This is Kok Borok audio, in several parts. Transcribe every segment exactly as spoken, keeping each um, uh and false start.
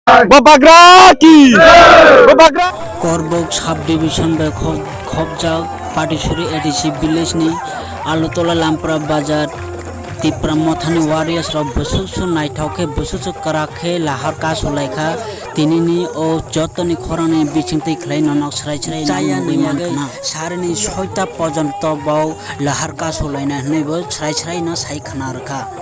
Bubagra ki! Bubagra! Korbok subdivision bai khop-, khopjak Patisuri A D C village ni Alutola Lampra Bazar Tipra Mothani warriors rok bwswk su naithok khe, bwswk su kwrak khe lahar kasu laikha. Tinini o jotoni khorangni bisingtwi khlai nonok srai srai nai nugwi mankha na. Sarini soita pojonto bo lahar kasu laina hwnwi bo srai srai no sai khna rwkha.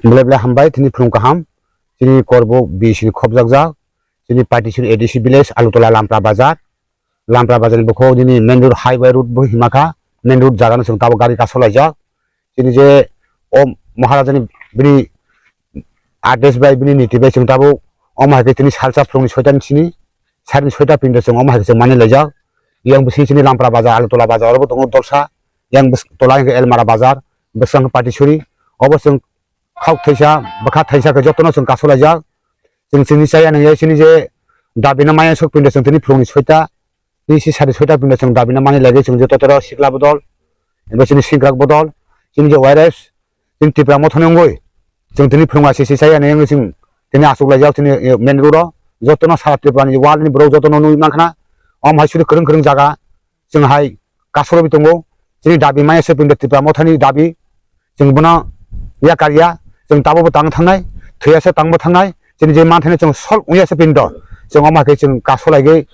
Belai belai hambai, tini phwrwng kaham, tini Korbok B C ni khopjakjak, tini Patisuri A D C village, Alutola Lampra Bazar. Lampra Bazar ni bukhuk nini main road, highway road bo hima kha, main road jaga no chwng tabuk gari kasolaijak. Chini je o Maharaja ni bini address bai bini niti bai chwng tabuk omo hai khe tini salsa phwrwng ni soita ni sini, sari ni soita pin chwng omo hai khe chwng mani laijak. Yang bwswk chini Lampra Bazar, Alutola Bazar oro bo tongo dolsa, yang bwswk tola hwnkhe Elmara Bazar, bwswk Patisuri, obo chwng khok thaisa, bwkha thaisa khe jotono chwng kasolaijak. Chwng chini chaya nangya chini je dabi no maya sok pindo chwng tini phwrwng ni soita, tini si sari soita pindo chwng dabi no mani lagwi chwng je totoro sikla bodol, eba chini singkrak bodol, chini je Y R S, chini Tipra Mothani wngwi chwng tini phwrwng asisi chaya nangya chwng tini achuk laijak chini, eh, main road o jotono sara Tripura ni wall ni borok jotono nugwi mankha na. Omo hai suri kwrwng kwrwng jaga chwng hai kasorwi tongo. Chini dabi maya se pindo Tipra Mothani dabi. Chwng bono yakar ya, chwng tabukbo tang thangnai, thwiya se tangbo thangnai. Chini je manthani chwng sol wngya se pindo. Chwng omo hai khe chwng kasolaigwi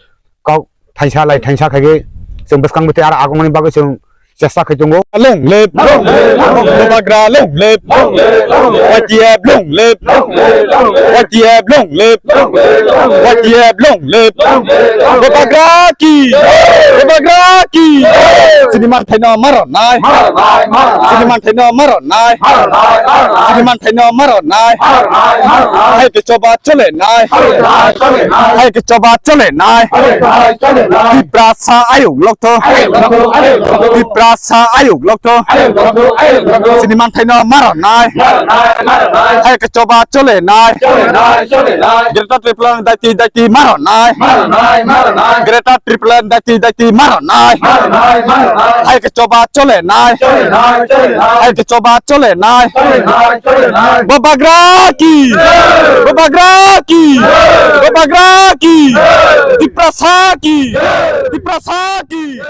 kok thaisa lai thaisa khaigwi chwng bwskang bwtwi aro agumani bagwi chwng chesta khai tongo. Long live! Bubagra long live! Y T F long live! Y T F long live! Y T F long live! Bubagra ki! Bubagra ki! Chini manthaino maronai! Chini manthaino maronai! Chini manthaino maronai! Hai khe choba cholenai. Hai khe choba cholenai. Tiprasa ayuk lokto. Tiprasa ayuk lokto. Chini manthaino maronai. Hai khe choba cholenai. Greater Tripura ni daiti daiti maronai. Greater Tripura ni daiti daiti maronai. Hai khe choba cholenai. Hai khe choba cholenai. Bubagra ki! Bubagra ki! Bubagra ki! Tiprasa ki! Tiprasa ki!